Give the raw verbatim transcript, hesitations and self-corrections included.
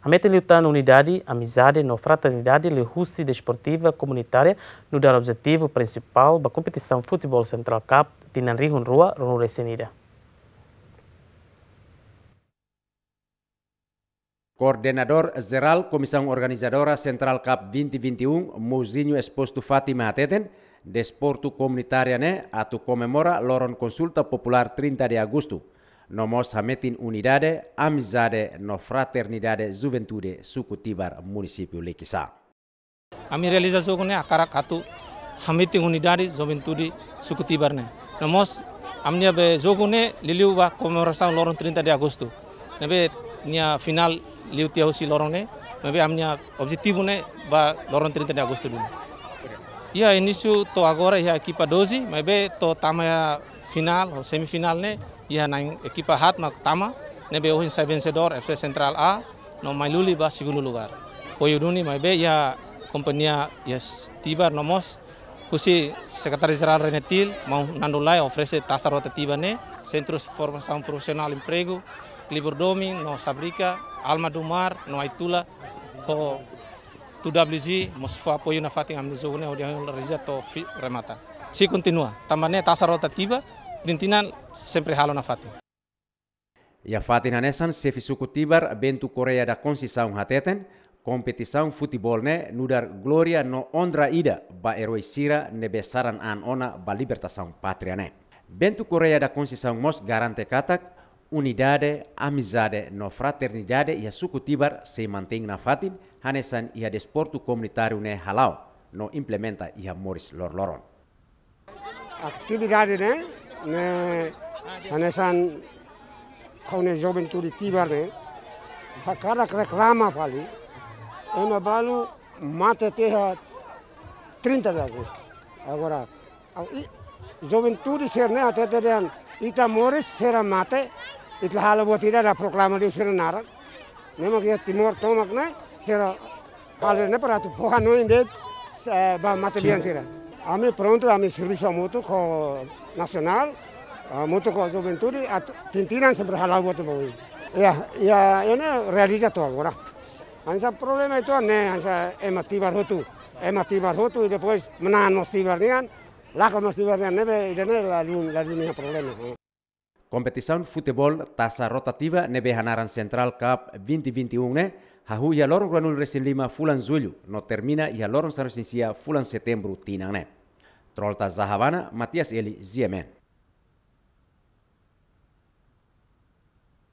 Hametin liután unidade, amizade no fraternidade liuhusi desportiva komunitária nu'udar objetivu prinsipál ba kompetisaun futeból Central Cup tinan rihun rua ruanulu-resin-ida. Koordenadór Jerál Komisaun Organizadora Central Cup vinte vinte e um, Mozinho Exposto Fátima hateten, desportu komunitária ne'e atu komemora loron konsulta populár trinta de agostu. No mós hametin unidade, amizade no fraternidade juventude suku Tibar, munisípiu Likisá. Ami realiza jogu ne'e hakarak atu hametin unidade juventude suku Tibar ne'e. No mós ami-nia be jogu ne'e liuliu ba komemorasaun loron trinta de agostu. Ne'ebé nia finál liu tiha husi loron ne'e, maibé ami-nia objetivu ne'e ba loron trinta de agostu duni. Iha inísiu to'o agora iha ekipa doze, maibé to'o tama iha finál ou semifinál ne'e iha na'in ekipa haat mak tama, ne'ebé ohin sai vensedór F C Central A, no mai luli ba segundu lugár. Apoiu duni maibé iha kompañia iha Tibar no mós husi Sekretáriu Jerál Renatil, Maun Nando Lai oferese taxa rotativa ne'e, Sentru Formasaun Profisionál Empregu, Klibur Domin no Sabrika, Alma do Mar no Aitula, ho two W G, mós fó apoiu nafatin ami jogu ne'e hodi realiza to'o fi-, remata. Sei kontinua, tanba ne'e taxa rotativa, tinan-tinan sempre halo nafatin. Iha fatin hanesan, Xefe Suku Tibar, Bento Correia da Conceição hateten, kompetisaun futeból ne'e nu'udar glória no onra ida ba erói sira ne'ebé saran an ona ba libertasaun pátria ne'e. Bento Correia da Conceição mós garante katak unidade, amizade no fraternidade iha Suku Tibar sei mantein nafatin, hanesan iha desportu komunitáriu ne'e hala'o no implementa iha moris loroloron. Atividade ne'e, ne'e hanesan ha'u-nia juventude Tibar ne'e hakarak reklama fali, ema balu mate tiha trinta de agostu. Agora, ha'u i-, juventude sira-ne'e hatete dehan ita moris sira mate, ita la halo buat ida, la proklama de'it sira-nia naran. Ne'e mak iha Timor tomak ne'e, sira halo ne'e para atu fó hanoin de'it, eh, ba mate-bian sira. Ami prontu, ami servisu hamutuk ho nasionál, hamutuk ho juventude, atu tinan-tinan sempre hala'o buat ba oin. Ya, ya, ne'e realiza to'o agora. Hanesan problema ida-ne'e, hanesan ema Tibar hotu. Ema Tibar hotu, i depois manán mós Tibar nian, lakon mós Tibar nian, ne'ebé ida-ne'e ladún, ladún iha problema. Kompetisaun futeból taxa rotativa ne'ebé hanaran Central Cup vinte vinte e um ne'e hahú iha loron ruanulu-resin-lima fulan Jullu, no termina iha loron sanulu-resin-sia fulan Setembru tinan ne'e. Trolta Zahabana, Matias Eli, G M N.